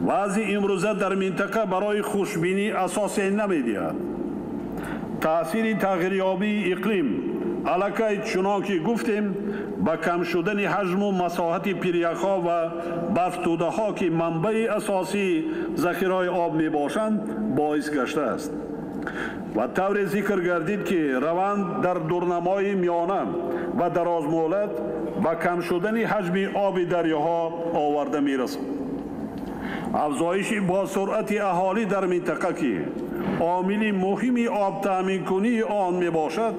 Вазъи имрӯза дар минтақа барои хушбинӣ асосе намедиҳад. Таъсири тағйирёбии иқлим аллакай, чунон ки гуфтем, ба кам шудани ҳаҷму масоҳати пиряхҳо ва барфтӯдаҳо, ки манбаи асосии захираҳои об мебошанд, боис гаштааст. Ва тавре зикр гардид, ки раванд дар дурнамои миёна ва дарозмуҳлат ба кам шудани ҳаҷми оби дарёҳо оварда мерасонад. Афзоиши босуръати аҳолӣ дар минтақа, ки омили муҳими обтаъминкунии он мебошад,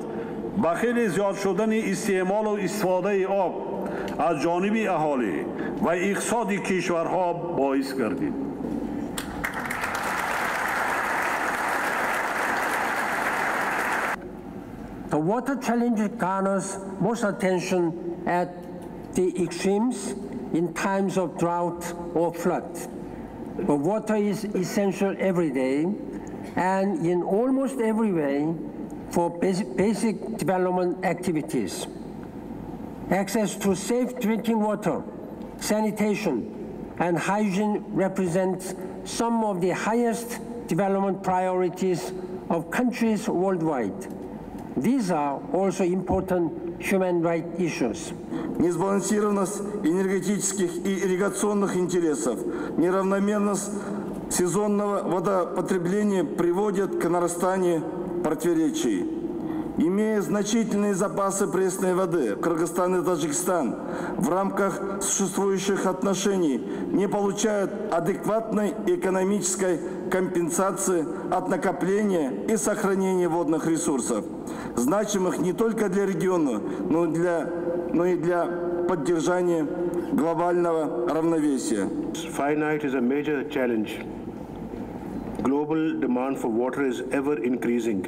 ба хеле зиёд шудани истеъмолу истифодаи об аз ҷониби аҳолӣ ва иқтисоди кишварҳо боис гардид. The water challenge garners most attention at the extremes in times of drought or flood. But water is essential every day and in almost every way for basic development activities. Access to safe drinking water, sanitation, and hygiene represents some of the highest development priorities of countries worldwide. These are also important human rights issues. Несбалансированность энергетических и ирригационных интересов, неравномерность сезонного водопотребления приводят к нарастанию противоречий. Имея значительные запасы пресной воды, Кыргызстан и Таджикистан в рамках существующих отношений не получают адекватной экономической компенсации от накопления и сохранения водных ресурсов, значимых не только для региона, но и для поддержания глобального равновесия. Finite is a major challenge. Global demand for water is ever increasing.